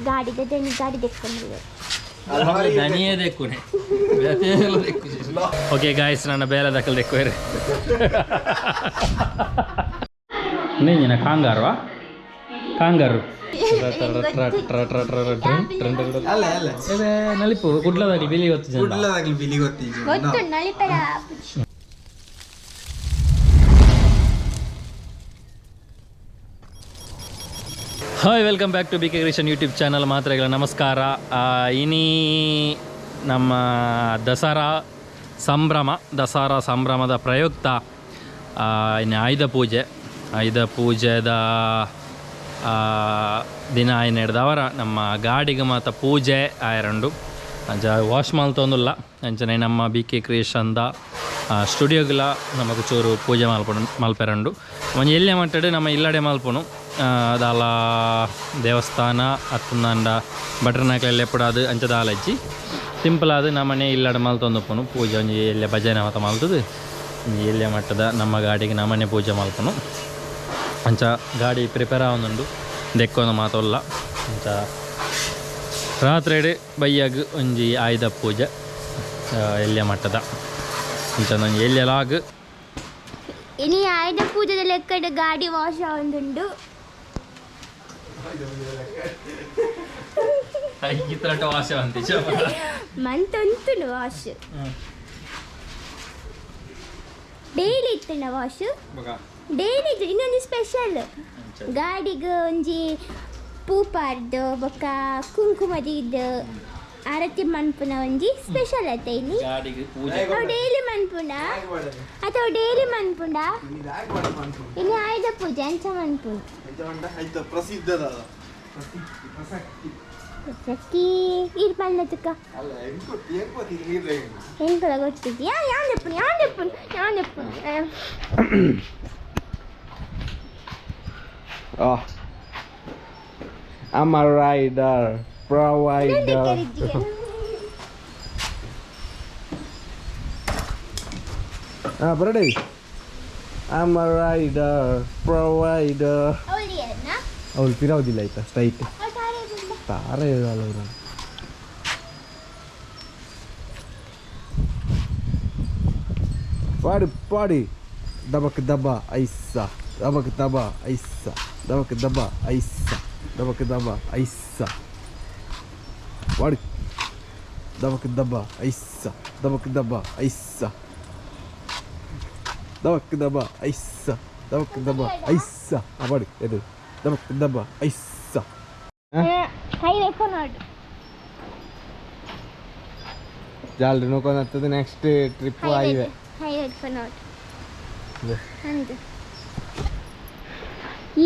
ಗಾಡಿದ ದನಿ ಗಾಡಿ ದೆಕ್ಕೊಂಡು. ದನಿಯೇ ದೆಕ್ಕುನೆ. Okay guys, ನನ್ನ ಬೇಲೆ ದಕ್ಕಲ್ ದೆಕ್ಕುವೇರು. ನೀನ ಕಾಂಗಾರ್ವಾ ಕಾಂಗಾರು. ಅಲ್ಲ ಅಲ್ಲ. ನಲಿಪು ಕುಡ್ಲದಾಗಲಿ ಬಿಲಿ ಗೊತ್ತು ಜನ. ಕುಡ್ಲದಾಗ್ಲಿ ಬಿಲಿ ಗೊತ್ತೀಜಿ. ಗೊತ್ತು ನಲಿಪರ. Hi, welcome back to B K creation YouTube channel. ಮಾತ್ರೆಗಳ ನಮಸ್ಕಾರ. ಇನಿ ನಮ್ಮ ದಸರಾ ಸಂಭ್ರಮ, ದಸರಾ ಸಂಭ್ರಮದ ಪ್ರಯುಕ್ತ ಇನ್ನು ಆಯುಧ ಪೂಜೆ, ಆಯುಧ ಪೂಜೆದ ದಿನ ಹಿಡ್ದವರ ನಮ್ಮ ಗಾಡಿಗೆ ಮಾತ ಪೂಜೆ ಆಯರಂಡು. ಅಂಚ ವಾಶ್ ಮಲ್ತೊಂದುಲ್ಲ. ಅಂಚನೆ ನಮ್ಮ ಬಿ ಕೆ ಕ್ರಿಯೇಷನ್ದ ಸ್ಟುಡಿಯೋಗ್ಲ ನಮಕ್ ಚೂರು ಪೂಜೆ ಮಲ್ಪೊಡು ಮಲ್ಪೆರಂಡು. ಒಂಜಿ ಎಲ್ಯ ಮಟ್ಟಡ್ ನಮ್ಮ ಇಲ್ಲಡೆ ಮಲ್ಪುನು. ದಾಲ ದೇವಸ್ಥಾನ ಅತ್ತಂದಾಂಡ ಭಟ್ರನಾಕ್ಲೆಲ್ಲ ಎಪ್ಪುಡಾದ್ ಅಂಚ ದಾಲ ಇಜ್ಜಿ. ಸಿಂಪಲ್ ಆದ್ ನಮ್ಮನೆ ಇಲ್ಲಡೆ ಮಲ್ತೊಂದುಪ್ಪುನು ಪೂಜೆ. ಒಂಜಿ ಎಲ್ಯ ಭಜನೆ ಮಾತ ಮಲ್ತುದು ಒಂಜಿ ಎಲ್ಯ ಮಟ್ಟದ ನಮ್ಮ ಗಾಡಿಗೆ ನಮ್ಮನೆ ಪೂಜೆ ಮಲ್ಪುನು. ಅಂಚ ಗಾಡಿ ಪ್ರಿಪೇರ್ ಆವೊಂದುಂಡು, ದೆಕ್ಕೊಂದು ಮಾತ ಉಲ್ಲ. ಅಂಚ ರಾತ್ರೆಡ್ ಬಯ್ಯಗ್ ಒಂಜಿ ಆಯುಧ ಪೂಜೆ ಎಲ್ಯ ಮಟ್ಟದ. ಅಂಚ ಒಂಜಿ ಎಲ್ಯ ಲಾಗ್. ಇನಿ ಆಯುಧ ಪೂಜೆದ ಲೆಕ್ಕಡ್ ಗಾಡಿ ವಾಶ್ ಆವೊಂದುಂಡು. ಇತರ ವಾಶ ಅಂತಿ. ಮಂತೊಂತುಂಡು ವಾಶ್. ಡೈಲಿ ಇತ್ತುಂಡ ವಾಶ್ ಡೈಲಿ. ಇನ್ನೊಂದು ಸ್ಪೆಷಲ್ ಗಾಡಿಗ್ ಒಂಜಿ ಪೂ ಪಾಡ್ದು ಬೊಕ್ಕ ಕುಂಕುಮ ದೀದ್ ಆರತಿ ಮನ್ಪುನ ಒಂಜಿ ಸ್ಪೆಷಲ್ ಅತ್ತ ಇಲ್ಲಿ. ಗಾಡಿಗೆ ಪೂಜೆ. ಅವು ಡೈಲಿ ಮನ್ಪುಂಡ ಅಥವಾ ಡೈಲಿ ಮನ್ಪುಂಡ? ಇನ್ನು ಆಯುಧ ಪೂಜೆ ಅಂಚ ಮನ್ಪುಂಡು. ಪ್ರಸಿದ್ಧದ. ಪ್ರಸಕ್ತಿ ಇರ್ ಪನ್ನತಕ್ಕ. ಅಲ್ಲ, ಎಂಕೊತ್ತಿ ಎಂಕೊತ್ತಿ ನೀರ್ಲೆ. ಎಂಕಲ ಗೊತ್ತಿದ್ಯಾ? ಯಾನ್ ದೆಪ್ಪುನು, ಯಾನ್ ದೆಪ್ಪುನು, ಯಾನ್ ದೆಪ್ಪುನು. Oh. I'm a rider, provider. Ah, brother. I'm a rider, provider. ಅವಳು ಪಿರವುದಿಲ್ಲ ಆಯ್ತಾ, ಸ್ಟ್ರೈಟ್. ತಾರ ಹೇಳಲ್ಲ. ಪಾಡಿ ಪಾಡಿ, ದಬಕ್ ದಬ ಐಸ, ದಬಕ್ ದಬ ಐಸ, ದಬಕ್ ದಬ ಐಸ, ದಬಕ್ ದಬ ಐಸ, ಪಾಡಿ, ದಬಕ್ ದಬ ಐಸ, ದಬಕ್ ದಬ ಐಸ, ದಬಕ್ ದಬ ಐಸ, ದಬಕ್ ದಬ ಐಸ. ಆ ಪಾಡಿ ಎದು, ದಬಕ್ ದಬ ಐಸ. ಹೈವೇ ಕೊನೋಡು. ಜಾಲ್ರಿ ನೋಕೊಂಡತ್ತದೆ ನೆಕ್ಸ್ಟ್ ಟ್ರಿಪ್ ಹೈವೇ. ಹೈವೇ ಕೊನೋಡು ಅಂದು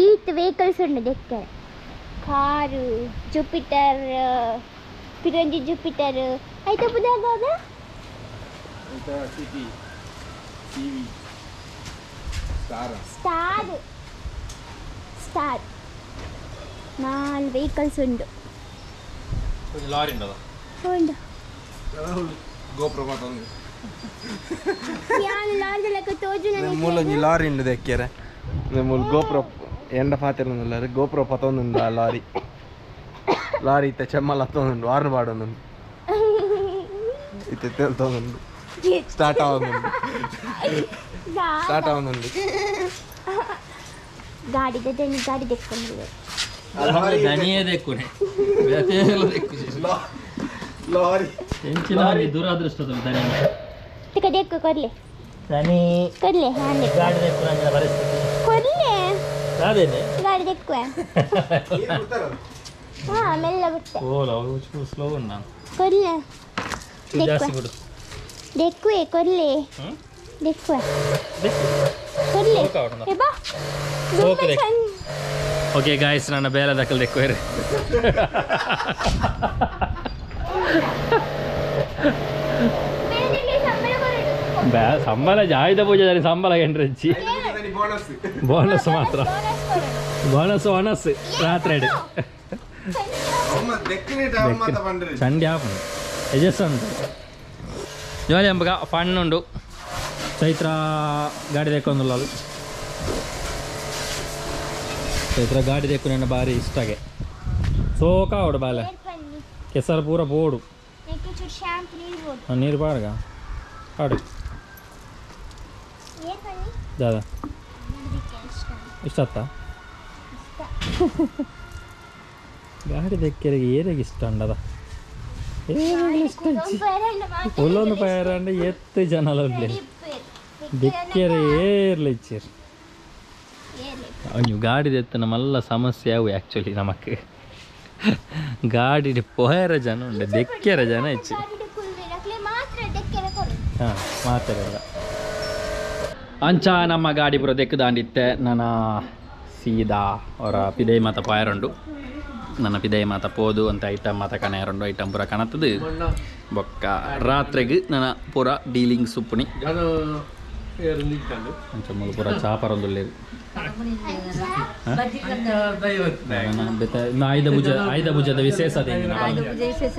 ಈತ್ ವೆಹಿಕಲ್ಸ್ ಉಂಡು ದೆಕ್ಕರೆ. ಕಾರು ಜುಪಿಟರ್, ಪಿರೊಂಜಿ ಜುಪಿಟರ್ ಐತ ಪುದರ್. City TV star. Star star, ನಾಲ್ ವೆಹಿಕಲ್ಸ್ ಉಂಡು. ಲಾರಿ ಉಂಡದ. ಉಂಡು. ಗೋಪುರ ಮಾತೊಂದು. ಯಾನ್ ಲಾರಿ ಲೆಕ್ಕ ತೋಜುನ. ಮೂಲೊಂಜಿ ಲಾರಿ ಉಂಡು ದೆಕ್ಕೆರೆ. ಮೂಲು ಗೋಪುರ ಎಂಡ ಪಾತೆರೊಂದುಲ್ಲೆರ್. ಗೋಪುರ ಪತೊಂದುಂಡು ಆ ಲಾರಿ. ಲಾರಿ ಇತ್ತೆ ಚೆಮ್ಮಲ್ ಹತ್ತೊಂದುಂಡು, ವಾರ್ನ್ ಪಾಡೊಂದುಂಡು. ಇತ್ತೆ ತೇಲ್ತೊಂದುಂಡು, ಸ್ಟಾರ್ಟ್ ಆವೊಂದುಂಡು, ಸ್ಟಾರ್ಟ್ ಆವೊಂದುಂಡು. ಗಾಡಿದ ದನಿ ಗಾಡಿ ದೆಕ್ಕೊಂಡು. ದನಿಯೇ ದೆಕ್ಕುನೆ. ಲಾರಿ. ಎಂಚಿನ ದುರಾದೃಷ್ಟದ ದನಿ. ತಿಕ ದೆಕ್ಕು ಕೊರ್ಲೆ. ದನಿ. ಕೊರ್ಲೆ, ಹಾನ್ ದೆಕ್ಕು. ಗಾಡಿ ದೆಕ್ಕುನ ಅಂಚಿನ ಪರಿಸ್ಥಿತಿ. ಕೊರ್ಲೆ. ಅದೇನೆ. ಗಾಡಿ ದೆಕ್ಕುವೆ. ಹಾ, ಮೆಲ್ಲ ಬಿಟ್ಟೆ. ಓಲ ಸ್ಲೋ ಉಂಡು ನಾನು. ಕೊರ್ಲೆ. ಜಾಸ್ತಿ ಬಿಡು. ದೆಕ್ಕುವೆ, ಕೊರ್ಲೆ. ಹ್ಮ್? ದೆಕ್ಕುವೆ. ದೆಕ್ಕು. ಕೊರ್ಲೆ. ಹೋಗ್ ಅವನ. ಏ ಬಾ. ಹೋಗ್ ದೆಕ್ಕು. ಓಕೆ ಗಾಯ್ಸ್, ನನ್ನ ಬೇಲೆ ದಕ್ಕಲ್ ದೆಕ್ಕುವೇರು. ಸಂಬಳ ಆಯುಧ ಪೂಜೆ ಸಂಬಳ ಎಂಟ್ರೆಂಚಿ. ಬೋನಸ್. ಬೋನಸ್ ಮಾತ್ರ, ಬೋನಸ್ ಓನಸ್ ರಾತ್ರಿ. ಚಂಡಿ ಆಪುಂಡು, ಯಜಸ್ ಉಂಟು, ಜೋಲಿ ಅಂಬಗ ಫನ್ ಉಂಡು. ಚೈತ್ರ ಗಾಡಿ ದೆಕ್ಕೊಂದುಲ್ಲ. ಚೈತ್ರ ಗಾಡಿ ದೆಕ್ಕು ನನ್ನ ಭಾರಿ ಇಷ್ಟಗೆ. ಸೋಕಾವಡು ಬಾಲೆ ಕೆಸರು ಪೂರ ಬೋಡು ನೀರು ಪಾಡ್ಗ ಪಾಡು ದಾದಾ ಇಷ್ಟ ಆತ ಗಾಡಿ ದಕ್ಕೆರೆಗೆ ಏರಿಗೆ ಇಷ್ಟ ಅಂಡದ ಇಷ್ಟ ಉಲ್ಲೊಂದು ಪಯರ ಅಂಡ ಎತ್ತು ಜನಲ ದಿಕ್ಕೆರೆ ಏರ್ಲ ಇಚ್ಚಿರ್ ಅಯ್ಯೋ ಗಾಡಿ ಎತ್ತನ ಮಲ್ಲ ಸಮಸ್ಯೆ ಅವು ಆ್ಯಕ್ಚುಲಿ ನಮಕ್ ಗಾಡಿ ಪೋಯರ ಜನ ಉಂಡೆ ದೆಕ್ಕೆರ ಜನ ಹೆಚ್ಚು ಹಾಂ ಮಾತಾಡಲ್ಲ ಅಂಚ ನಮ್ಮ ಗಾಡಿ ಪೂರ ದೆಕ್ಕು ದಾಂಡಿತ್ತೆ ನನ್ನ ಸೀದಾ ಅವರ ಪಿದೈ ಮಾತ ಪಾಯರುಂಡು ನನ್ನ ಪಿದೈ ಮಾತ ಪೋದು ಅಂತ ಐಟಮ್ ಮಾತ ಕಣೆಯರುಂಡು ಐಟಮ್ ಪೂರ ಕಣತದು ಬೊಕ್ಕ ರಾತ್ರೆಗ್ ನನ್ನ ಪೂರ ಡೀಲಿಂಗ್ ಸುಪ್ಪುನಿ ಅಂಚ ಮೂಲು ಪೂರ ಚಾಪರೊಂದುಲ್ಲೇರು ಆಯುಧ ಪೂಜೆ ಆಯುಧ ಪೂಜೆದ ವಿಶೇಷ ಆಯುಧ ಪೂಜೆ ವಿಶೇಷ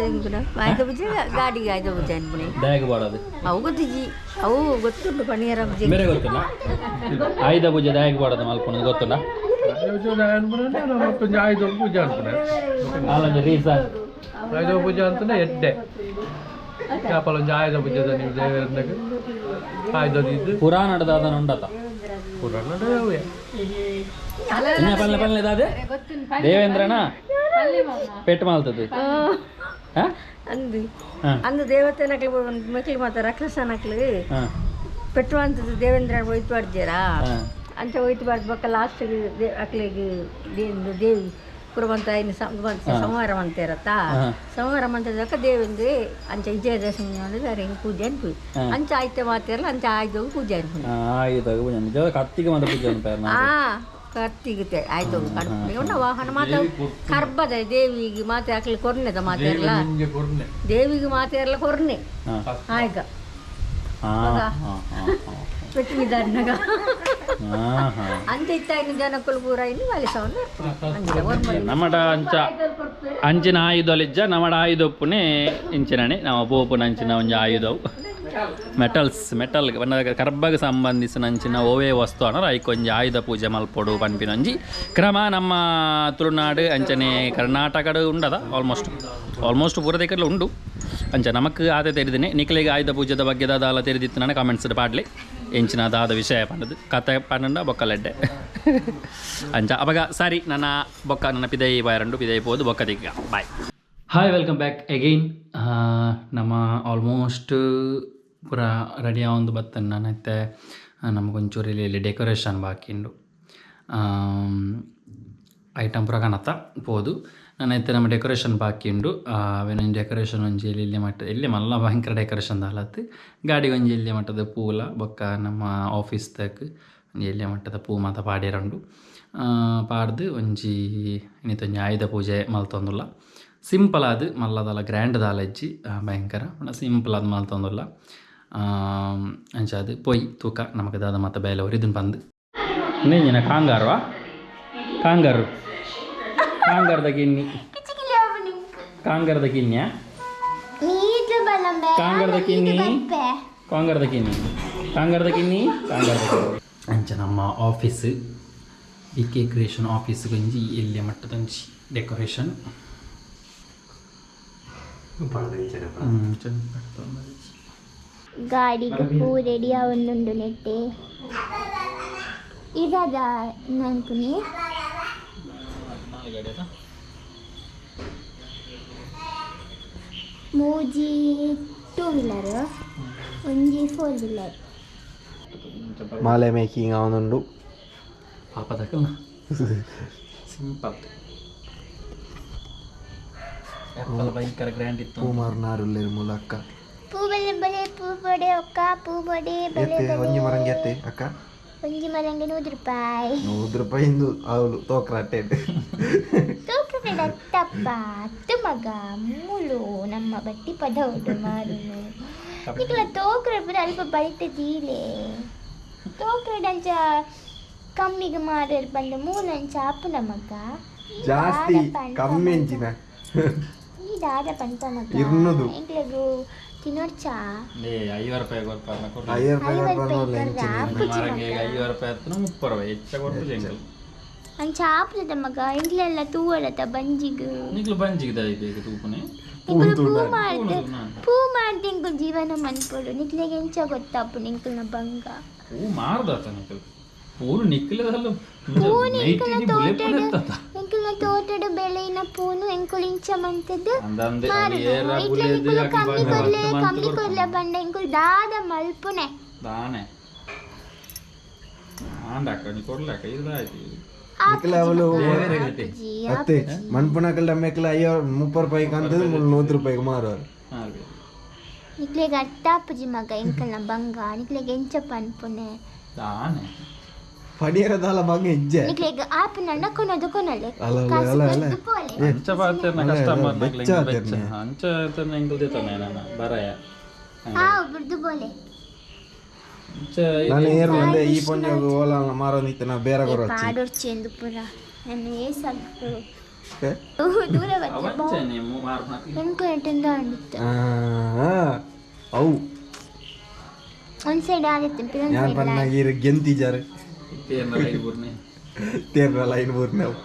ಆಯುಧ ಪೂಜೆ ಗಾಡಿಗೆ ಆಯುಧ ಪೂಜೆ ಅನ್ಪುಣೆ ದಯಗೆ ಬಾಡೋದು ಅವು ಗೊತ್ತಿಜಿ ಅವು ಗೊತ್ತುಂಟು ಪಣಿಯರ ಪೂಜೆ ಬೇರೆ ಗೊತ್ತಿಲ್ಲ ಆಯುಧ ಪೂಜೆ ದಯಗೆ ಬಾಡೋದು ಮಲ್ಪುಣದು ಗೊತ್ತುಂಡ ಆಯುಧ ಪೂಜೆ ಅನ್ಪುಣೆ ಅಲ್ಲೊಂದು ರೀಸನ್ ಆಯುಧ ಪೂಜೆ ಅಂತಂದ್ರೆ ಎಡ್ಡೆ ಚಾಪಲೊಂಜಿ ಆಯುಧ ಪೂಜೆದ ನೀವು ದೇವರನ್ನಾಗ ಆಯುಧ ಇದ್ದು ಪುರಾಣದ ಉಂಡತ ಪುರಾಣ ಇನ್ನ ಪಲ್ಲೆ ಪಲ್ಲೆ ದಾದೆ ದೇವೇಂದ್ರನ ಪೆಟ್ಟು ಮಾಲ್ತದ್ದು ಅಂದು ಅಂದು ದೇವತೆ ನಕ್ಲು ಮಕ್ಳು ಮಾತ ರಕ್ಷಸ ನಕ್ಲು ಪೆಟ್ಟು ಅಂತದ್ದು ದೇವೇಂದ್ರ ಹೋಯ್ತು ಬಾರ್ಜೇರಾ ಅಂಚ ಹೋಯ್ತು ಬಾರ್ದು ಬೊಕ್ಕ ಲಾಸ್ಟ್ ಅಕ್ಲಿಗೆ ದೇವಿ ಪುರವಂತ ಐನು ಸಂಹಾರ ಮಂತೇರತ್ತ ಸಂಹಾರ ಮಂತದಕ್ಕ ದೇವೇಂದ್ರ ಅಂಚ ವಿಜಯದಶಮಿ ಅಂದ್ರೆ ಹಿಂಗೆ ಪೂಜೆ ಅನ್ಪು ಅಂಚ ಆಯ್ತೆ ಮಾತಿರಲ್ಲ ಅಂಚ ಆಯ್ದೋಗ ಪೂಜೆ ಅನ್ಪು ಆಯುಧ ಪೂಜೆ ಕತ್ತಿಗೆ ಮಾತ್ರ ಪೂಜೆ ಅನ್ಪಾರ ಕತ್ತಿಗುತ್ತೆ ಆಯ್ತು ಕಡ್ಪು ವಾಹನ ಮಾತ ಕರ್ಬದ ದೇವಿಗೆ ಮಾತೆ ಹಾಕ್ಲಿ ಕೊರ್ನೆದ ಮಾತೆಲ್ಲ ದೇವಿಗೆ ಮಾತೆ ಎಲ್ಲ ಕೊರ್ನೆ ಆಯ್ತ ಪೆಟ್ಟು ಬಿದ್ದಾರ್ನಾಗ ಅಂಚ ಇತ್ತ ಜನಕ್ಕಲು ಪೂರ ಇನ್ನು ವಾಲಿಸವನ್ನು ನಮ್ಮಡ ಅಂಚ ಅಂಚಿನ ಆಯುಧಲಿಜ್ಜ ನಮ್ಮಡ ಆಯುಧ ಉಪ್ಪುನೆ ಇಂಚಿನಣೆ ನಮ್ಮ ಪೋಪುನ ಅಂಚಿನ ಒಂಜಿ ಆಯುಧವು ಮೆಟಲ್ಸ್ ಮೆಟಲ್ ಕರ್ಬಗೆ ಸಂಬಂಧಿಸಿನ ಅಂಚಿನ ಓವೇ ವಸ್ತು ಅನ್ನೋರು ಐಕೊಂಜಿ ಆಯುಧ ಪೂಜೆ ಮಲ್ಪೊಡು ಪನ್ಪಿನೊಂಜಿ ಕ್ರಮ ನಮ್ಮ ತುಳುನಾಡು ಅಂಚನೆ ಕರ್ನಾಟಕಡು ಉಂಡದ ಆಲ್ಮೋಸ್ಟ್ ಆಲ್ಮೋಸ್ಟ್ ಪೂರ ದಿಕ್ಕಡ್ಲ ಉಂಡು ಅಂಚ ನಮಕ್ ಆತೆ ತೆರಿದಿನಿ ನಿಕ್ಲೆಗ್ ಆಯುಧ ಪೂಜೆದ ಬಗ್ಗೆ ದಾದಾಲ ತೆರಿದಿತ್ತು ನಾನು ಕಾಮೆಂಟ್ಸ್ ಪಾಡ್ಲಿ ಎಂಚಿನ ದಾದ ವಿಷಯ ಪಂಡದು ಕತೆ ಪಂಡ ಬೊಕ್ಕಲೆಡ್ಡೆ ಅಂಚ ಅವಾಗ ಸರಿ ನನ್ನ ಬೊಕ್ಕ ನನ್ನ ಪಿದೈ ಬಾಯರಂಡು ಪಿದೈ ಪೋದು ಬೊಕ್ಕ ದಿಕ್ಕ bye. Hi welcome back again. ನಮ್ಮ ಆಲ್ಮೋಸ್ಟ್ ಪೂರ ರೆಡಿ ಆವೊಂದು ಬತ್ತನ್ ನಾನೈತೆ ನಮಗೊಂಚೂರು ಇಲ್ಲಿ ಡೆಕೋರೇಷನ್ ಬಾಕಿ ಉಂಡು ಐಟಮ್ ಪೂರ ಕಾಣತ್ತ ಪೋದು ನಾನೈತೆ ನಮ್ಮ ಡೆಕೋರೇಷನ್ ಬಾಕಿ ಉಂಡು ಅವೇನೊಂಜಿ ಡೆಕೋರೇಷನ್ ಒಂಜಿ ಇಲ್ಲಿ ಇಲ್ಲಿ ಮಟ್ಟ ಇಲ್ಲಿ ಮಲ್ಲ ಭಯಂಕರ ಡೆಕೋರೇಷನ್ ದಾಲತ್ತು ಗಾಡಿ ಒಂಜಿ ಇಲ್ಲಿ ಮಟ್ಟದ ಪೂಲ ಬೊಕ್ಕ ನಮ್ಮ ಆಫೀಸ್ ತಕ್ ಒಂಜಿ ಎಲ್ಯ ಮಟ್ಟದ ಪೂ ಮಾತ ಪಾಡ್ಯರ ಉಂಡು ಪಾಡ್ದು ಒಂಜಿ ಇನಿತೊಂಜಿ ಆಯುಧ ಪೂಜೆ ಮಲ್ತೊಂದುಲ್ಲ ಸಿಂಪಲ್ ಆದ್ ಮಲ್ಲದಲ ಗ್ರ್ಯಾಂಡ್ ದಾಲ ಇಜ್ಜಿ ಭಯಂಕರ ಸಿಂಪಲ್ ಆದ್ ಮಲ್ತೊಂದುಲ್ಲ ಅಂಚಾದ್ ಪೊಯ್ ತೂಕ ನಮಕ್ ದಾದ ಮಾತ ಬೇಲೆ ಒರಿದುನ್ ಪಂದ್ ಇಂದೆಂಜಿನ ಕಾಂಗಾರ್ವಾ ಕಾಂಗಾರು ಕಾಂಗಾರ್ದ ಕಿನ್ನಿ ಕಾಂಗಾರ್ದ ಕಿನ್ನಿಯಾ ಕಾಂಗಾರ್ದ ಕಿನ್ನಿ ಕಾಂಗಾರ್ದ ಕಿನ್ನಿ ಕಾಂಗಾರ್ದ ಕಿನ್ನಿ ಕಾಂಗಾರ್ದ ಕಿನ್ನಿ ಅಂಚ ನಮ್ಮ ಆಫೀಸ್ ಬಿ ಕೆ ಕ್ರಿಯೇಷನ್ ಆಫೀಸ್ಗೊಂಜಿ ಎಲ್ಯ ಮಟ್ಟದೊಂಜಿ ಡೆಕೋರೇಷನ್ ಗಾಡಿಗೆ ಪೂ ರೆಡಿ ಆವೊಂದುಂಡು ನೆಟ್ಟೆ ಇದಾದ ಅನ್ಕುನಿ ಮೂಜಿ ಟೂ ವೀಲರ್ ಒಂಜಿ ಫೋರ್ ವೀಲರ್ ಮಾಲೆ ಮೇಕಿಂಗ್ ಆವೊಂದುಂಡು ಪಾಪದಕಲ್ನ ಸಿಂಪಲ್ ಆ್ಯಪಲ್ ಭಯಂಕರ ಗ್ರ್ಯಾಂಡ್ ಇತ್ತು ಪೂಮಾರ್ನಾರುಲ್ಲೇರು ಮೂಲ ಅಕ್ಕ ಪೂ ಬಲೆ ಬಲೆ ಪೂ ಬಡೆ ಒಕ್ಕ ಪೂ ಬಡೆ ಬಲೆ ಎತ್ತೆ ಒಂಜಿ ಮರಂಗೆ ಎತ್ತೆ ಅಕ್ಕ ಒಂಜಿ ಮರಂಗೆ 100 ರೂಪಾಯಿ 100 ರೂಪಾಯಿ ಇಂದು ಅವಳು ತೋಕ್ರಾಟೆ ತೋಕ್ರಡೆ ತಪ್ಪ ಅತ್ತು ಮಗ ಮೂಲು ನಮ್ಮ ಬಟ್ಟಿ ಪದವುಡು ಮಾರುನು ನಿಕಲ ತೋಕ್ರ ಪೂರ ಅಲ್ಪ ಬಳಿತ ದೀಲೆ ತೋಕ್ರಡಂಚ ಕಮ್ಮಿಗೆ ಮಾರರ್ ಬಂದ ಮೂಲಂಚ ಅಪ್ಪುನ ಮಗ ಜಾಸ್ತಿ ಕಮ್ಮಿ ಅಂಚಿನ ಈ ದಾದ ಪಂಪ ಮಗ ಇರ್ನದು. ಎಂಕ್ಲೆಗು ತಿನ್ನೋಡ್ಚಾ ಏ 50 ರೂಪಾಯಿ ಕೊರ್ಪಾರ್ನ ಕೊರ್ಲೆ. 50 ರೂಪಾಯಿ ಐವತ್ತು ಕೊರ್ಪಾರ್ನ ರೂಪಾಯಿ ಎಂಚಿನ ಕೊರ್ರ. ಮರಂಗೆ 50 ರೂಪಾಯಿ ಹತ್ತುನ 30 ರೂಪಾಯಿ ಹೆಚ್ಚ ಕೊರ್ಪು ಎಂಕಲ್ ಅಂಚ ಆಪುದ ಮಗ ಎಂಕ್ಲೆಲ್ಲ ತೂವಡತ ಬಂಜಿಗ್. ನಿಕ್ಲು ಬಂಜಿಗೆ ದಾಯಿ ತೂಪುನೆ. ನಿಕುಲು ಪೂ ಮಾಡ್ದು ಪೂ ಮಾಡ್ದು ಎಂಕುಲು ಜೀವನ ಮನ್ಪೊಡು. ನಿಕ್ಲೆಗ್ ಎಂಚ ಗೊತ್ತಾಪುಂಡು ಎಂಕಲ್ನ ಬಂಗ? ಪೂ ಮಾರ್ದಾತ ನಿಕ್ಲು, ಪೂನು ನಿಕ್ಲೆದಲ್ಲ. ಪೂನು ಎಂಕಲ್ನ ತೋಟಡ್, ಎಂಕಲ್ನ ತೋಟಡ್ ಬೆಳೆಯಿನ ಪೂನು ಎಂಕುಲು ಇಂಚ ಮಂತದ್ದು ಅಂದಂದೆ ಮಾರುನು. ಏರ ಇಟ್ಲೆ ಬುಲೆದು ನಿಕುಲು ಯಾಕೆ ಕಮ್ಮಿ ಬಂಗ ಕೊರ್ಲೆ ಬತ್ತು ಕಮ್ಮಿ ಮಂತ್. ಕೊರ್ಲೆ ಪಂಡ ಎಂಕುಲು ದಾದ ಮಲ್ಪುನೆ? ದಾನೆ ಆಂಡಕ್ಕ ನೀ ಕೊಡ್ಲಾಕ ಇದಾಯ್ತು. ನಿಕ್ಲೆ ಅವಳು ಅತ್ತೆ ಮನ್ಪುನಕಲ್ಡ ಮೇಕಲ ಅಯ್ಯೋ 30 ರೂಪಾಯಿಗೆ ಅಂತದ್ದು 100 ರೂಪಾಯಿಗೆ ಮಾರೋರು. ನಿಕ್ಲೆಗ್ ಅರ್ಥ ಆಪುಜಿ ಮಗ ಎಂಕಲ್ನ ಬಂಗ. ನಿಕ್ಲೆಗ್ ಎಂಚ ಪನ್ಪುನೆ? ದಾನೆ ಪಡಿಯರ ದಾಲ ಬಂಗ ಇಜ್ಜೆ. ನಿಕ್ಲೆಗ್ ಆಪುನಂಡ ಕೊನೊದು ಕೊನೊಲೆ. ಅಲ್ಲ ಅಲ್ಲ ಕಾಸು ಅಲ್ಲ ಅಲ್ಲ. ಕೊರ್ದು ಪೋಲೆ. ಅಂಚ ಪಾತೆರ್ನ ಕಸ್ಟಮರ್. ಬೆಚ್ಚ ಆತೆರ್ನ. ಅಂಚ ಆತೆರ್ನ ಎಂಕಲ್ ದೇತಾನೆ ನಾನು ಬರಾಯ. ಆ ಒಬ್ರದ್ದು ಬೋಲೆ. ಅಂಚ. ನಾನು ಏರ್ ಒಂದೇ ಈ ಪಂಜಾಗ್ ಓಲ ಮಾರೋದಿತ್ತು ನಾ ಬೇರೆ ಕೊರೊಚ್ಚಿ. ಪಾಡೊರ್ಚಿ ಎಂದು ಪುರ ನಾನು ಏಸಾಕು ದೂರ ಬತ್ತೆ. ಅವಂಚನೆ ಮಾರ್ನ. ಎಂಕು ಎಟ್ಟೆಂದ ಅಂದಿತ್ತು. ಅವು ಒಂದ್ ಸೈಡ್ ಆದಿತ್ತು, ಇನ್ನೊಂದ್ ഞാൻ ಸೈಡ್. ಪನ್ನಾಗ ಇರು ಗೆಂತಿಜಾರು. ತೇರ್ನ ಲೈನ್ ಬುರ್ನೆ. ತೇರ್ನ ಲೈನ್ ಬೂರ್ನೆ ಅವು.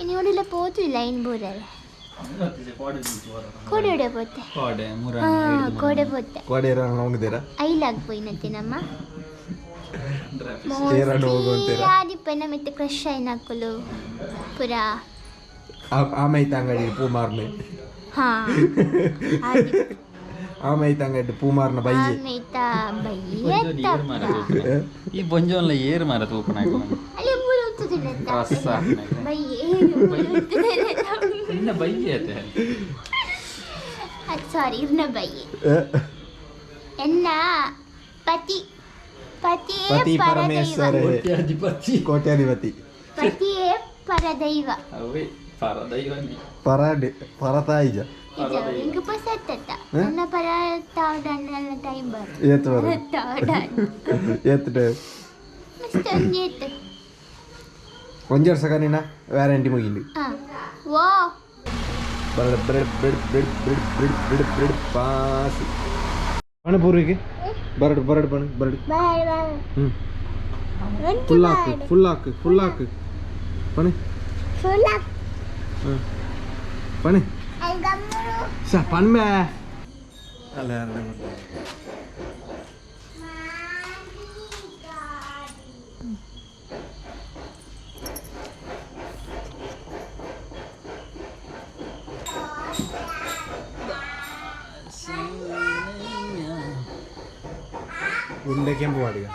ಇನ್ನು ಪೋತು ಲೈನ್ ಬೂರಲ್ಲ. ಕೋಡೆ ಪೋತೆ. ಕೋಡೆ ಮುರ. ಹಾ, ಕೋಡೆ ಪೋತೆ. ಕೋಡೆ ಹೋಗಿದ್ದೀರಾ? ಐಲಾಗ್ ಪೋಯಿನತೆ ನಮ್ಮ. ತೇರನ್ನು ಹೋಗು ಅಂತೀರಾ? ಆದಿಪ್ಪನ ಮೆತ್ತೆ ಕ್ರಶ್ ಆಯ್ನಕುಲು ಪುರ. ಆಮೈತ ಅಂಗಡಿ ಪೂ ಮಾರ್ನೆ. ಹಾ. ಆಮೈತ ಅಂಗಡಿ ಪೂ ಮಾರ್ನ ಬಯ್ಯೆ. ಆಮೇತ ಬಯ್ಯೆ. ಈ ಬೊಂಜೋನ್ಲ ಏರು ಮಾರ ತೂಪನ. ಅಲ್ಲಿ ಮೂರು ಉತ್ತುದಿಲ್ಲ. ರಸ. ಬಯ್ಯೆ. ಇನ್ನ ಬಯ್ಯೆ ಅತೆ. ಅದು ಸಾರಿ, ಇರ್ನ ಬಯ್ಯೆ. ಎನ್ನ ಪತಿ ಪತಿಯೇ ಪತಿ ಪರದೈವ. ಪರಮೇಶ್ವರ. ಕೋಟ್ಯಾಧಿಪತಿ. ಕೋಟ್ಯಾಧಿಪತಿ. ಪತಿಯೇ ಪರದೈವ. ಅವೇ ಪರದೈವನೇ. ಪರಾಡಿ ಪರತಾಯಿಜ. ಇದು ಇಂಕ್ ಪಸತ್ತತ್ತ ನನ್ನ ಪರ ತಾವಡನ್ನ ಟೈಮ್ ಬರ. ಏತ್ ಬರ? ತಾವಡನ್. ಏತ್ ಟೈಮ್? ಮಸ್ತ್ ಒಂಜೇತ್. ಒಂಜಿ ವರ್ಷ ಕನಿನ ವ್ಯಾರಂಟಿ ಮುಗಿಂಡು. ಹಾ ಓ. Bread bread bread bread bread bread bread bread pass ಪಣ ಪೂರ್ವಿಗೆ ಬರಡು ಬರಡು ಪಣ ಬರಡು. Bye bye. ಹ್ಮ್ ಫುಲ್ ಹಾಕು, ಫುಲ್ ಹಾಕು, ಫುಲ್ ಹಾಕು ಪಣೆ. ಫುಲ್. ಹ್ಮ್ ಪಣೆ. ಗಮ್ಮರು. ಸ ಪಣ್ಮೆ ಅಲ್ಲ. ಉಂಡೆ ಕೆಂಪು ಮಾಡಿಗ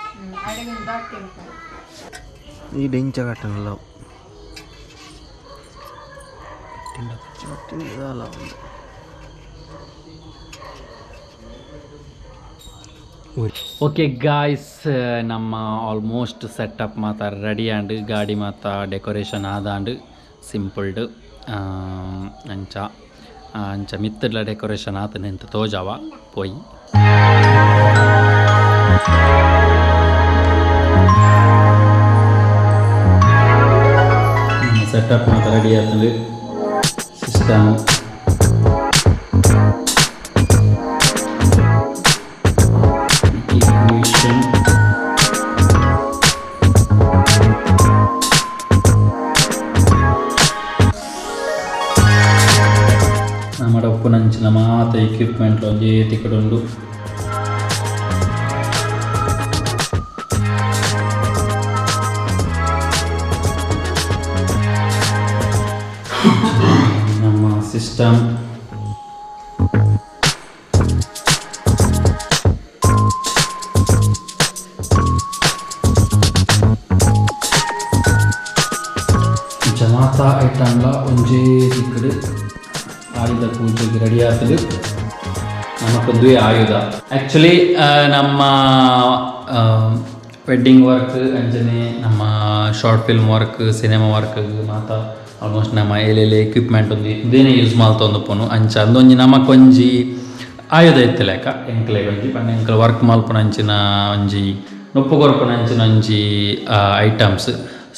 ಈ ಡೆಂಚ ಕಟ್ಟನಲ್ಲ ಅಲ್ಲ. ಓಕೆ ಗಾಯ್ಸ್, ನಮ್ಮ ಆಲ್ಮೋಸ್ಟ್ ಸೆಟಪ್ ಮಾತ ರೆಡಿ ಆಂಡ್, ಗಾಡಿ ಮಾತ ಡೆಕೋರೇಷನ್ ಆದಾಂಡ್ ಸಿಂಪಲ್ಡ್. ಅಂಚ ಅಂಚ ಮಿತ್ತಡ್ಲ ಡೆಕೋರೇಷನ್ ಆತ ನಿಂತ ತೋಜಾವ ಪೋಯಿ. ಸೆಟಪ್ ಮಾತ ರೆಡಿ ಆತಂದು, ಸಿಸ್ಟಮ್. Ignition. ನಮ್ಮ ಉಪ್ಪುನಂಚಿನ ಮಾತ ಎಕ್ವಿಪ್ಮೆಂಟ್ ಒಂಜೇ ತಿಕ್ಕಡುಂಡು. ನಮ್ಮ ಸಿಸ್ಟಮ್ ಜಮಾತ ಐಟಮ್ಲ ಒಂಜೇ ತಿಕ್ಕಡು ಆಯುಧ ಪೂಜೆಗೆ ರೆಡಿ ಆಗ್ತದೆ. ನಮಕೊಂದುವೆ ಆಯುಧ. ಆ್ಯಕ್ಚುಲಿ ನಮ್ಮ ವೆಡ್ಡಿಂಗ್ ವರ್ಕ್ ಅಂಚನೆ ನಮ್ಮ short film work, cinema work ಮಾತ ಆಲ್ಮೋಸ್ಟ್ ನಮ್ಮ ಏಲೆಲೆ ಎಕ್ವಿಪ್ಮೆಂಟ್ ಒಂದು ಇದೇನೆ ಯೂಸ್ ಮಲ್ತೊಂದು ಅಂಚ ಅಂದೊಂಜಿ ನಮಕೊಂಜಿ ಆಯುಧ ಇತ್ತು ಲೆಕ್ಕ ಎಂಕ್ಲೆಗ್ ಒಂಜಿ ಪಂಡ ಎಂಕ್ಲ ವರ್ಕ್ ಮಲ್ಪುನ ಅಂಚಿನ ಒಂಜಿ ನೊಪ್ಪು ಕೊರ್ಪುನ ಅಂಚಿನ ಒಂಜಿ ಐಟಮ್ಸ್.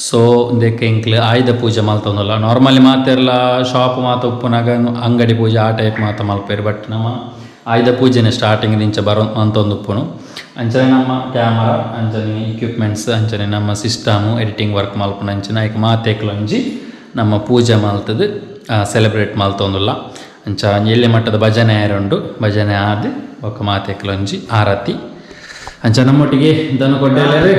ಸೊ ಉಂದೆಕ್ ಎಂಕ್ಲು ಆಯುಧ ಪೂಜೆ ಮಲ್ತೊಂದುಲ್ಲ. ನಾರ್ಮಲಿ ಮಾತೆರ್ಲ ಶಾಪ್ ಮಾತ ಉಪ್ಪುನಾಗ ಅಂಗಡಿ ಪೂಜೆ ಆ ಟೈಪ್ ಮಾತ ಮಲ್ಪೆರ್. ಬಟ್ ನಮ್ಮ ಆಯುಧ ಪೂಜೆನೆ ಸ್ಟಾರ್ಟಿಂಗ್ ದಿಂಚ ಬರೋ ಮಂತೊಂದು ಉಪ್ಪುನು. ಅಂಚನೆ ನಮ್ಮ ಕ್ಯಾಮರಾ ಅಂಚನೆ ಎಕ್ವಿಪ್ಮೆಂಟ್ಸ್ ಅಂಚನೆ ನಮ್ಮ ಸಿಸ್ಟಮು ಎಡಿಟಿಂಗ್ ವರ್ಕ್ ಮಲ್ಪುನ ಅಂಚನೆ ಐಕ್ ಮಾತೆಕ್ಲೊಂಜಿ ನಮ್ಮ ಪೂಜೆ ಮಲ್ತದು ಸೆಲೆಬ್ರೇಟ್ ಮಲ್ತೊಂದುಲ್ಲ. ಅಂಚ ಎಲ್ಯ ಮಟ್ಟದ ಭಜನೆ ಆಯರುಂಡು, ಭಜನೆ ಆದ್ ಬೊಕ್ಕ ಮಾತೆಕ್ಲೊಂಜಿ ಆರತಿ. ಅಂಚ ನಮ್ಮೊಟ್ಟಿಗೆ ದನ ಕೊಡ್ಡೇಲೇರು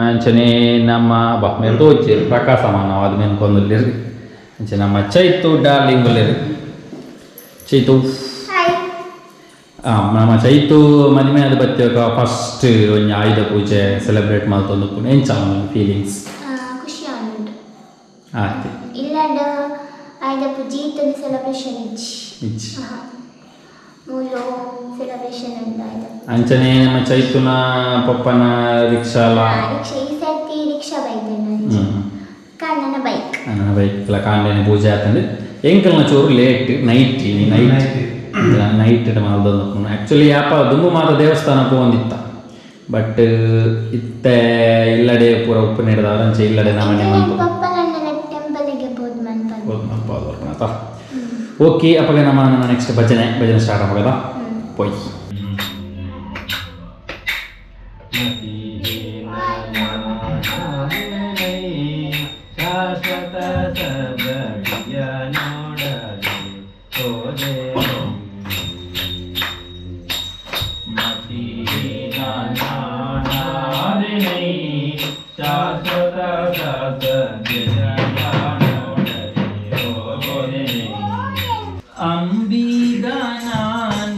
ಅಂಚನೆ ನಮ್ಮ ಬಾ ಮೇರ್ ತೋಚೇರು ಪ್ರಕಾಶ ಮಾನವ ಅದು ಮೆನ್ಕೊಂದುಲ್ಲೇರು. ಅಂಚೆ ನಮ್ಮ ಚೈತು ಡಾರ್ಲಿಂಗ್ ಉಲ್ಲೇರು. ಚೈತು ನಮ್ಮ ಚೈತು ಮದಿಮೆ ಆದ ಬತ್ತಿಯೊಕ ಫಸ್ಟ್ ಒಂಜಿ ಆಯುಧ ಪೂಜೆ ಸೆಲೆಬ್ರೇಟ್ ಮಲ್ತೊಂದು ಎಂಚ ಫೀಲಿಂಗ್ಸ್? ಖುಷಿ ಆನುಂಡು. ಆಯ್ತು. ಇಲ್ಲಾಂಡ ಆಯುಧ ಪೂಜೆ ಇತ್ತೊಂದು ಸೆಲೆಬ್ರೇಷನ್ ಇಜ್ಜಿ. ಇಜ್ಜಿ. ಮೂಲು ಸೆಲೆಬ್ರೇಷನ್ ಉಂಡು ಆಯುಧ. ಅಂಚನೆ ನಮ್ಮ ಚೈತುನ ಪಪ್ಪನ ರಿಕ್ಷಾಲ. ರಿಕ್ಷಾ ಈ ಸರ್ತಿ ರಿಕ್ಷಾ ಬೈದೇನೆ, ಕಾಂಡನ ಬೈಕ್. ನನ್ನ ಬೈಕ್ ಕಾಂಡೇನೆ ಪೂಜೆ ಆತಂದು. ಎಂಕಲ್ನ ಚೂರು ಲೇಟ್ ನೈಟ್ ನೈಟ್ ನೈಟ್ ಮಲ್ದೊಂದು. ಆ್ಯಕ್ಚುಲಿ ಯಾಪ ದುಂಬು ಮಾತ ದೇವಸ್ಥಾನ ಪೋವೊಂದಿತ್ತ, ಬಟ್ ಇತ್ತೆ ಇಲ್ಲಡೆ ಪೂರ ಉಪ್ಪು ನೀಡದವ್ರ ಅಂಚೆ ಇಲ್ಲಡೆ ನಮ್ಮನೆ ಮನ್ಪು. ಪಪ್ಪ ನನ್ನ ಟೆಂಪಲ್ಗೆ ಬೋದು ಮನ್ಪದು. ಓಕೆ, ಅಪ್ಪಗ ನಮ್ಮ ನೆಕ್ಸ್ಟ್ ಭಜನೆ ಭಜನೆ ಸ್ಟಾರ್ಟ್ ಆಗದ ಪೋಯ್. ಶಾಶ್ವತ ಸಬಡಿಯ ನೋಡಲಿ ಹೋದೆ ಶಾಶ್ವತ ಸಬಡಿಯ ನೋಡಲಿ ಹೋದೆ. ಅಂಬಿಗನ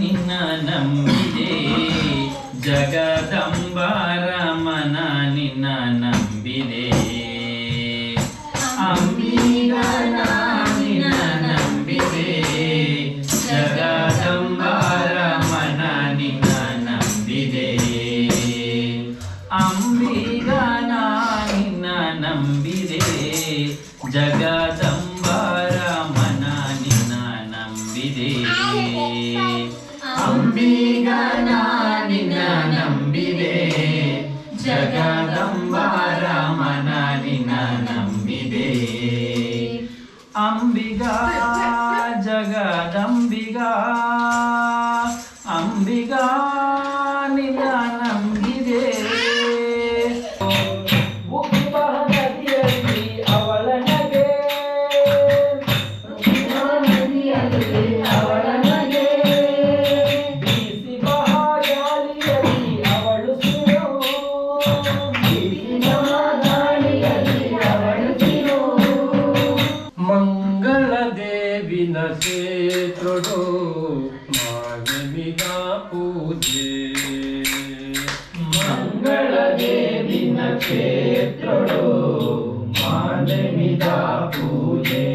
ನಿನ್ನ ನಂಬಿದೆ, ಜಗದಂಬ ರಮನ ನಿನ್ನ ನಂಬಿದೆ. ಅಂಬಿಗನ ನಿನ್ನ ನಂಬಿದೆ, ಜಗದಂಬ ರಮನ ನಿನ್ನ ನಂಬಿದೆ. ಅಂಬಿಗನ ನಿನ್ನ ನಂಬಿದೆ, ಜಗದಂಬ ರಮನ ನಿನ್ನ ನಂಬಿದೆ. ಅಂಬಿಗನ ನಿನ್ನ ನಂಬಿದೆ, ಜಗದಂಬ ರಮನ ನಿನ್ನ ನಂಬಿದೆ. ಅಂಬಿಗಾ ಜಗದಂಬಿಗಾ ಅಂಬಿಗಾ ನಿನ್ನ ನಂಬಿದೆ. ಉಬ್ಬ ನದಿಯಲ್ಲಿ ಅವಳ ನಗೆ, ಅವಳ ನಗೆ, ಬೀಸಿ ಬಹ ಗಾಳಿಯಲ್ಲಿ ಅವಳು ಸಿರು, ಬೀಸಿ ಬಹ ಗಾಳಿಯಲ್ಲಿ ಅವಳು ಸಿರು. ಮಂಗಳ ದೇವಿನ ಕ್ಷೇತ್ರಡು ಮಾನವಿದ ಪೂಜೆ. ಮಂಗಳ ದೇವಿನ ಕ್ಷೇತ್ರಡು ಮಾನವಿದ ಪೂಜೆ.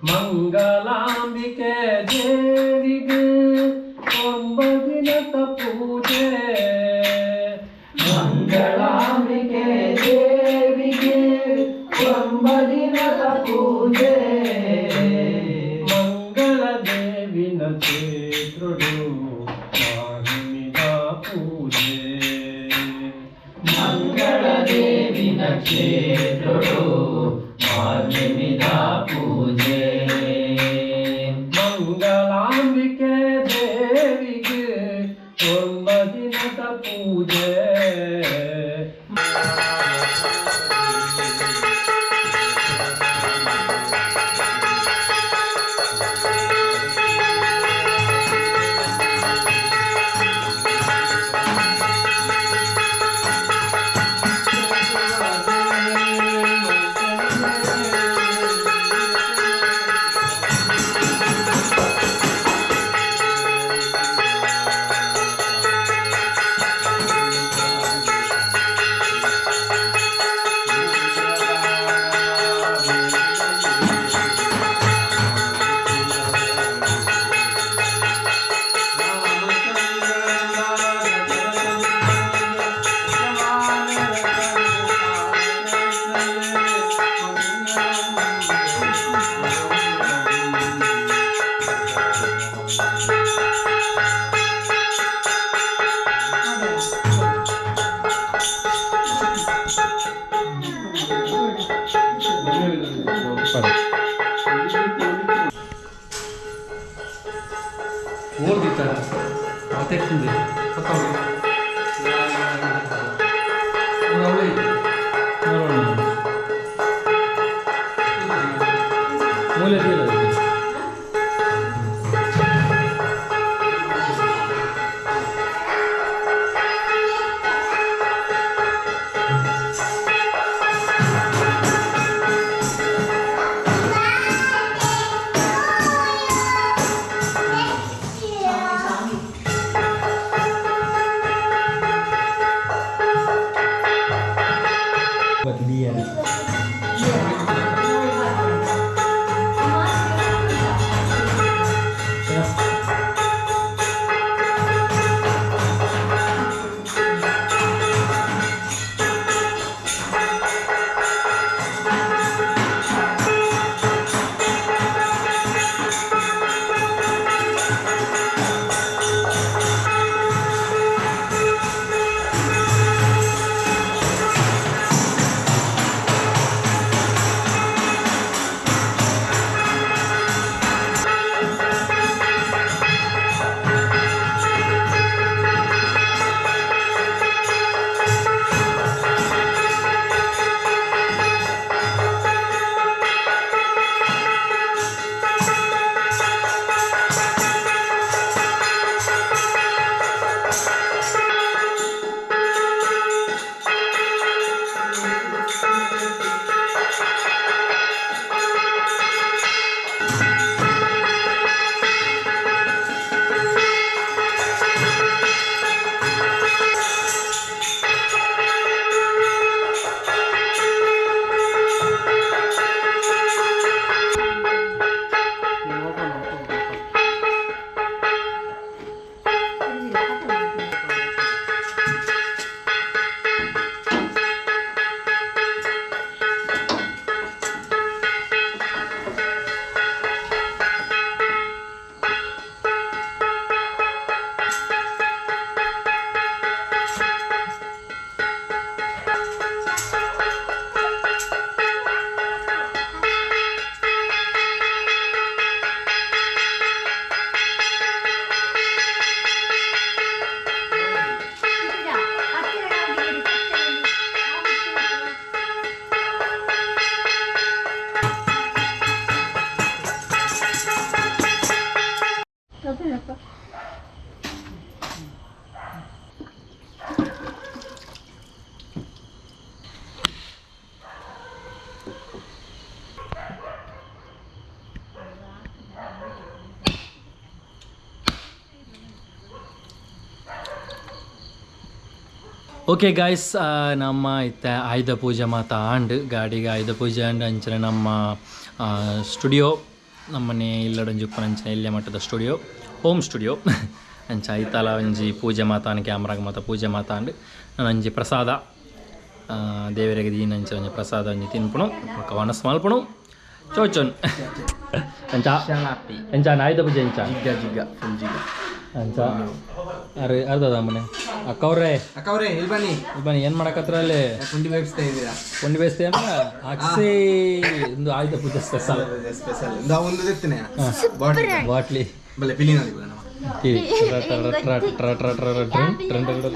ಮಂಗಲಾಂಬಿಕೆ ದೇವಿಗೆ ಒಂಬದಿನತ ಪೂಜೆ. ಮಂಗಳಾಂಬಿಕೆ ದೇವಿಗೆ ಒಂಬದಿನದ ಪೂಜೆ. ಮಂಗಳ ದೇವಿನ ಕ್ಷೇತ್ರಡು ಮಾನವಿದ ಪೂಜೆ. ಮಂಗಳ ದೇವಿನ ಕ್ಷೇತ್ರಡು ಮಾನವಿದ ಪೂಜೆ. ಮಂಗಳಾಂಬಿಕೆ ದೇವಿಗೆ ಒಂಬದಿನದ ಪೂಜೆ. ಮೂಲೆ ಓಕೆ ಗಾಯ್ಸ್, ನಮ್ಮ ಇತ್ತ ಆಯುಧ ಪೂಜೆ ಮಾತ ಆಂಡ್ ಗಾಡಿಗೆ ಆಯುಧ ಪೂಜೆ ಆಂಡ್ ಅಂಚನೆ ನಮ್ಮ ಸ್ಟುಡಿಯೋ ನಮ್ಮನೆ ಇಲ್ಲಡಂಜುಪ್ಪನ ಅಂಚನೆ ಇಲ್ಲೇ ಮಟ್ಟದ studio home studio ಅಂಚ ಐತಲ ಒಂಜಿ ಪೂಜೆ ಮಾತಾನ್ ಕ್ಯಾಮ್ರಾಗ ಮಾತ ಪೂಜೆ ಮಾತಾಂಡ್ ನಾನು ಅಂಜಿ ಪ್ರಸಾದ ದೇವರಿಗೆ ದೀನ ಅಂಚ ಒಂಜಿ ಪ್ರಸಾದ ಒಂಜಿ ತಿನ್ಪುಣು ಬೊಕ್ಕ ವನಸ್ ಮಲ್ಪುಣು ಚೋಚೊನ್ ಅಂಚ ಅಂಚ ಆಯುಧ ಪೂಜೆ ಅಂಚ ಜಿಗ್ಗ ಜಿಗ್ಗ ಫುಲ್ ಜಿಗ್ಗ ಅಂಚ ಅರೆ ಅರ್ಧದ ಮನೆ ಅಕ್ಕವ್ರೆ ಅಕ್ಕವ್ರೆ ಇಲ್ಲಿ ಬನ್ನಿ ಇಲ್ಲಿ ಬನ್ನಿ ಏನು ಮಾಡಕತ್ರ ಅಲ್ಲಿ ಪುಂಡಿ ಬೇಯಿಸ್ತಾ ಇದ್ದೀರಾ ಪುಂಡಿ ಬೇಯಿಸ್ತೀಯ ಅಕ್ಸಿ ಒಂದು ಆಯುಧ ಪೂಜೆ ಸ್ಪೆಷಲ್ ಸ್ಪೆಷಲ್ ಒಂದು ತೆತ್ತನೆ ಬಾಟ್ಲಿ ಬಾಟ್ಲಿ ಬಲೆ ಪಿಲಿನಲ್ಲಿ ನಮ್ಮ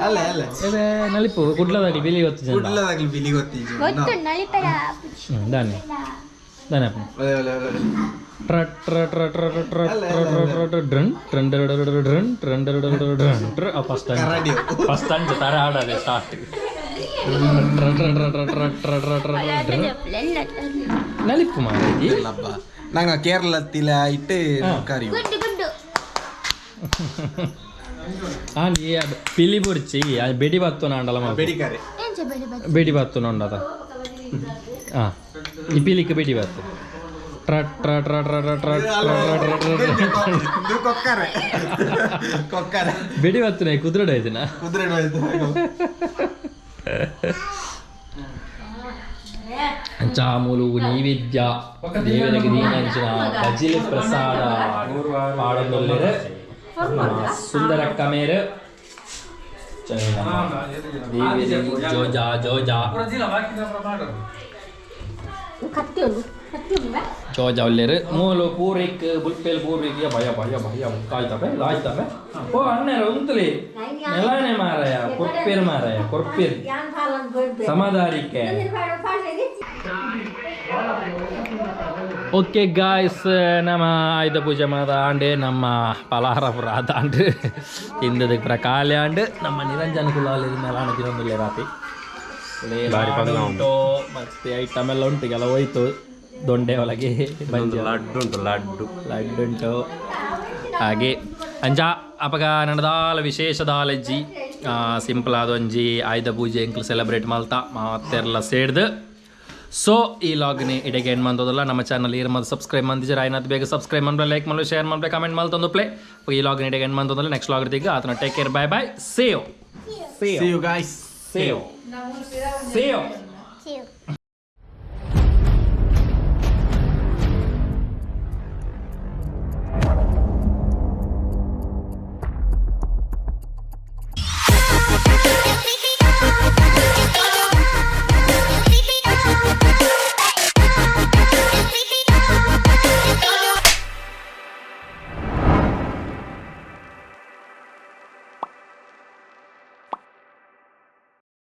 ಅಲ್ಲ ಅಲ್ಲ ನಲಿಪು ಕುಡ್ಲದಾಗ್ಲಿ ಬಿಲಿ ಗೊತ್ತು ಜನ ಕುಡ್ಲದಾಗ್ಲಿ ಬಿಲಿ ಗೊತ್ತೀಜಿ ಗೊತ್ತು ನಲಿಪರ ದಾನೆ ದಾನೆ ಅಪ್ಪ ಒಲೆ ಒಲೆ ಒಲೆ ಟ್ರ ಟ್ರ ಟ್ರ ಟ್ರ ಟ್ರ ಟ್ರ ಟ್ರ ಟ್ರ ಟ್ರ ಡ್ರನ್ ಟ್ರನ್ ಡರ ಡರ ಡರ ಡ್ರನ್ ಟ್ರನ್ ಡರ ಡರ ಡರ ಡ್ರನ್ ಟ್ರ ಫಸ್ಟ್ ಫಸ್ಟ್ ಅಂಚ ತರ ಆಡದೆ ಸ್ಟಾರ್ಟ್ ಟ್ರ ಟ್ರ ಟ್ರ ಟ್ರ ಟ್ರ ಟ್ರ ಟ್ರ ಟ್ರ ಡ್ರನ್ ನಲಿಪು ಮಾಡಿ ಇಲ್ಲಪ್ಪ ನಂಗೆ ಕೇರಳತ್ತಿಲ ಇಟ್ಟು ಕರಿ ಗುಡ್ಡು ಗುಡ್ಡು ಆಂಡ್ ಪಿಲಿ ಬುರ್ಚಿ ಬೆಡಿ ಬತ್ತು ನಾಂಡಲ ಬೆಡಿಕಾರೆ ಎಂಚ ಬೆಡಿ ಬತ್ತು ಬೆಡಿ ಬತ್ತು ನೋಂಡದ ಹಾಂ ಈ ಪಿಲಿಕ್ಕೆ ಬೆಡಿ ಬತ್ತು ಟ್ರ ಟ್ರ ಟ್ರ ಟ್ರ ಟ್ರ ಟ್ರ ಟ್ರ ಟ್ರ ಟ್ರ ಇದು ಕೊಕ್ಕರೆ ಕೊಕ್ಕರೆ ಬೆಡಿ ಬತ್ತು ಕುದುರೆ ಆಯ್ತಿನ ಕುದುರೆ ಚಾಮುಲು ನೈವೇದ್ಯ ದೇವರಿಗೆ ದೀನಂಚಿನ ಬಜಿಲ್ ಪ್ರಸಾದ ಪಾಡೊಂದುಲ್ಲೆರ್ ಸುಂದರ ಕಮೇರ್ ದೇವರಿಗೆ ಜೋಜಾ ಜೋಜಾ. ಕತ್ತಿ ಉಂಡು, ಕತ್ತಿ ಉಂಡು. ಜೋಜಾವಲ್ಲೇರು ಮೂಲು ಪೂರಿಕ್ ಬುಲ್ಪೇಲ್ ಪೂರಿಕ್. ಭಯ ಭಯ ಭಯ, ಕಾಯ್ತವೆ ಲಾಯ್ತವೆ. ಓ ಅಣ್ಣರ ಉಂತಲಿ ನೆಲಾನೆ ಮಾರಾಯ, ಕೊರ್ಪೇರ್ ಮಾರಾಯ, ಕೊರ್ಪೇರ್. ಯಾನ್ ಫಾಲನ್ ಬರ್ಬೆ. ಸಮಾಧಾರಿಕೆ. ಓಕೆ ಗಾಯ್ಸ್, ನಮ್ಮ ಆಯುಧ ಪೂಜೆ ಮಾದ ಆಂಡೆ, ನಮ್ಮ ಪಲಾರ ಪುರ ಆದಾಂಡು, ತಿಂದದಕ್ಕೆ ಪುರ ಖಾಲಿ ಆಂಡ್. ನಮ್ಮ ನಿರಂಜನ ಕುಲಾಲಿ ಮೇಲಾಣ ತಿನ್ನೊಂದಿಲ್ಲ ರಾತ್ರಿ. ಉಂಟು ಮತ್ತೆ ಐಟಮ್ ಎಲ್ಲ ಉಂಟು, ಎಲ್ಲ ಹೋಯ್ತು ದೊಂಡೆ ಒಳಗೆ. ಲಡ್ಡು ಉಂಟು, ಲಡ್ಡು. ಲಡ್ಡು ಉಂಟು. ಹಾಗೆ ಅಂಚ ಅಪಗ ನಡದಾಲ ವಿಶೇಷ ದಾಲಜ್ಜಿ, ಸಿಂಪಲ್ ಆದ ಒಂಜಿ ಆಯುಧ ಪೂಜೆ ಎಂಕ್ಲು ಸೆಲೆಬ್ರೇಟ್ ಮಲ್ತ ಮಾತೆರ್ಲ ಸೇರ್ದು. ಸೊ ಈ ಲಾಗ್ని ಇಡೆಗೆ ಎಂಡ್ ಮಂತದಲ್ಲ. ನಮ್ಮ ಚಾನಲ್ ಏರ್ ಮತ್ತು ಸಬ್ಸ್ಕ್ರೈಬ್ ಮಂದಿಜರ ಆಯ್ನತ್ ಬೇಗ ಸಬ್ಸ್ಕ್ರೈಬ್ ಮಾಡ್ರೆ, ಲೈಕ್ ಮಾಡಲು, ಶೇರ್ ಮಾಡ್ರೆ, ಕಮೆಂಟ್ ಮಾಡ್ತಂದು ಪ್ಲೇ. ಈ ಲಾಗ್ನ ಇಡೆಗೆ ಎಂಡ್ ಮಂತದಲ್ಲ. ನೆಕ್ಸ್ಟ್ ಲಾಗ್ ದಿಗ ಆತನ. Take care, bye bye, save. See you guys. Save, save. See you.